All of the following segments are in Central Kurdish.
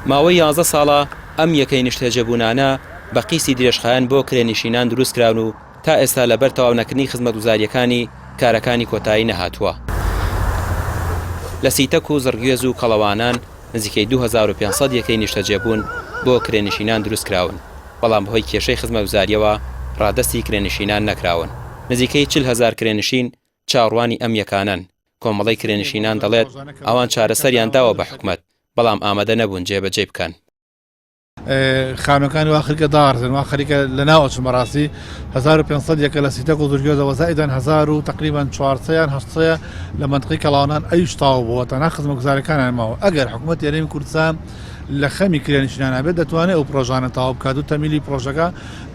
ماوەی یانزە ساڵە ئەم یەکەی نیشتەجێبوونانە بە قیستی درێژخایەن بۆ کرێنشینان دروستکراون و تا ئێستا لەبەر تەواونەکردنی خزمەتگوزارییەکانی کارەکانی کۆتایی نەهاتووە. لە سیتەک و زڕگوێز و کەڵەوانان نزیکەی 2500 یەکەی نیشتەجێبوون بۆ کرێنشینان دروستکراون، بەڵام بەهۆی کێشەی خزمەتگوزارییەوە ڕادەستی کرێنشینان نەکراون. نزیکەی 40 هەزار کرێنشین چاوەڕوانی ئەم یەکانەن. کۆمەڵەی کرێنشینان دەڵێت، ئەوان چارەسەریان داوە بە حکومەت، بەڵام ئامادە نەبوون جێبەجێی بکەن. خانوەکانی وا خەریکە داڕزن وا خەریکە لەناو ئەچن بەڕاستی 1500 یەکە لە سیتەک و زورگێزەوە زائیدەن 1000 و تقریبا 400 یان 800 لە منطقی کەڵاوانان ئەویش تاو بووە تەنها خزمەتگوزاریەکانیان ماوە ئەگەر حکوومەت هەرێمی کوردستان لە خەمی کرێنشینانە بێت دەتوانێت ئەو پرۆژانە تاو بکات و تەمیلی پرۆژەکە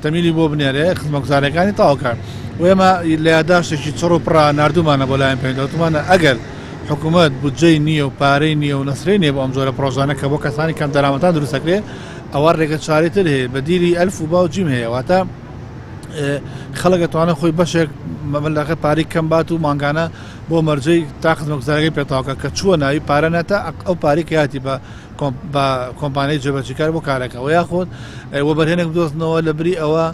تەمیلی بۆ بنێرێ خزمەتگوزاریەکانی تاوکات و ئێمە لە یاداشتێکی چڕ و پڕا ناردومانە بۆ لایەن پەیوەندیدار ئەگەر حکومەت بودجەی نییە و پارەی نییە و نەسرەی نییە بۆ ئەم جۆرە پڕۆژانە کە بۆ کەسانی کەم دەرامەتان دروست دەکرێت ئەوە ڕێگە چارەی تر هەیە بەدیلی ئەلف و با و جیم هەیە واتە خەڵک دەتوانێت خۆی بەشێک مەبلەغە پارەی کەم بات و مانگانە بۆ مەرجەی تا خزمەتگوزارەکەی پێتاوکە کە چووە ناوی پارە نەتا ئەو پارەی کە هاتی بە بە کۆمپانیای جێبەجێکار بۆ کارەکە و یاخود وەبەرهێنێک بدۆزنەوە لە بری ئەوە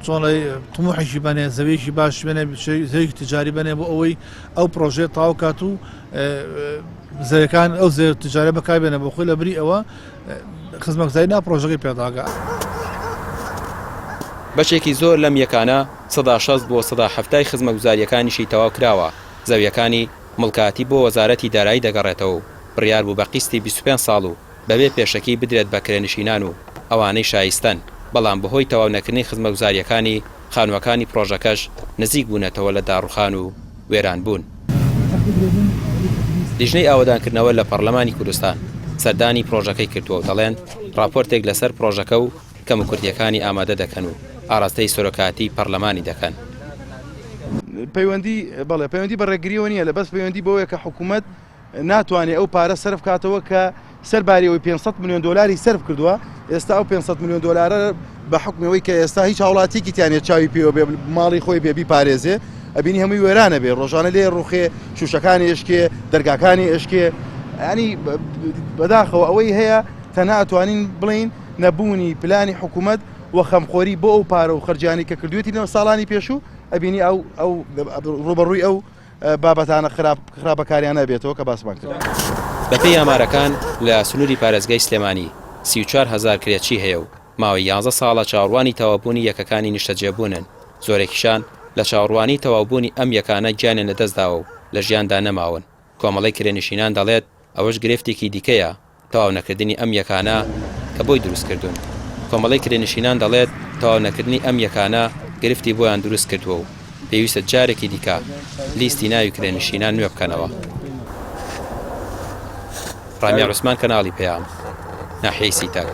چۆنڵی تموحێکی بەنێ زەویەکی باش بێنێ زەویەکی تجاری بەنێ بۆ ئەوەی ئەو پرۆژەیە تەواو کات و زەویەکان ئەو زەوی تجارە بەکاربێنە بۆ خۆی لە بری ئەوە خزمەتگوزاری نا پرۆژەکەی پێداگا. بەشێکی زۆر لەم یەکانە 60% بۆ 70% ی خزمەتگوزارییەکانیشی تەواو کراوە، زەویەکانی موڵکاتی بۆ وەزارەتی دارایی دەگەڕێتەوە و بڕیار بوو بە قیستی 25 ساڵ و بەبێ پێشەکی بدرێت بە کرێنشینان و ئەوانەی شایستەن، بەڵام بەهۆی تەواو نەکردنی خزمەتگوزارییەکانی خانووەکانی پڕۆژەکەش نزیک بوونەتەوە لە داڕوخان و وێرانبوون. لیژنەی ئاوەدانکردنەوە لە پەڕلەمانی کوردستان سەردانی پڕۆژەکەی کردووە و دەڵێن، ڕاپۆرتێک لەسەر پڕۆژەکە و کەموکورتییەکانی ئامادە دەکەن و ئاراستەی سەرۆکایەتیی پەڕلەمانی دەکەن. پەیوەندی، بەڵێ پەیوەندی بە ڕێگرییەوە نییە، لە بەس پەیوەندی بەوەیە کە حکوومەت ناتوانێت ئەو پارە سەرف کاتەوە کە سەرباری ئەوەی 500 ملیۆن دۆلاری سەرف کردووە ئێستا ئەو 500 ملیۆن دۆلارە بە حکومەوەی کە ئێستا هیچ هاوڵاتیکی تیانە چاوی پێوە بێ ماڵی خۆی بێ بیپارێزێ ئەبینی هەمووی وێرانە بێ ڕۆژانە لێ ڕوخێ شوشەکانی ئشکێ دەرگاکانی ئشکێ ینی بەداخەوە ئەوەی هەیە تەنها ئەتوانین بڵین نەبوونی پلانی حکوومەت و خەمخۆری بۆ ئەو پارە و خەرجیانی کە کردوێتی لە ساڵانی پێشوو ئەبینی ئەو ئەو ڕوبەڕووی ئەو بابەتانە خراپ خراپەکاریانە بێتەوە کە باسمان کرد. بەپێی ئامارەکان لە سنووری پارێزگای سلێمانی 34 هەزار کرێچی هەیە و ماوەی یانزە ساڵە چاوەڕوانی تەواوبوونی یەکەکانی نیشتەجێبوونن، زۆرێکیشان لە چاوەڕوانی تەواوبوونی ئەم یەکانە گیانیان لەدەستداوە و لە ژیاندا نەماون. کۆمەڵەی کرێنشینان دەڵێت، ئەوەش گرفتێکی دیکەیە تەواو نەکردنی ئەم یەکانە کە بۆی دروست کردوون. کۆمەڵەی کرێنشینان دەڵێت، تەواو نەکردنی ئەم یەکانە گرفتی بۆیان دروست کردووە و پێویستە جارێکی دیکە لیستی ناوی کرێنشینان نوێ بکەنەوە. ڕامیار عوسمان کەناڵی پەیام، ناحیەی سیتەک.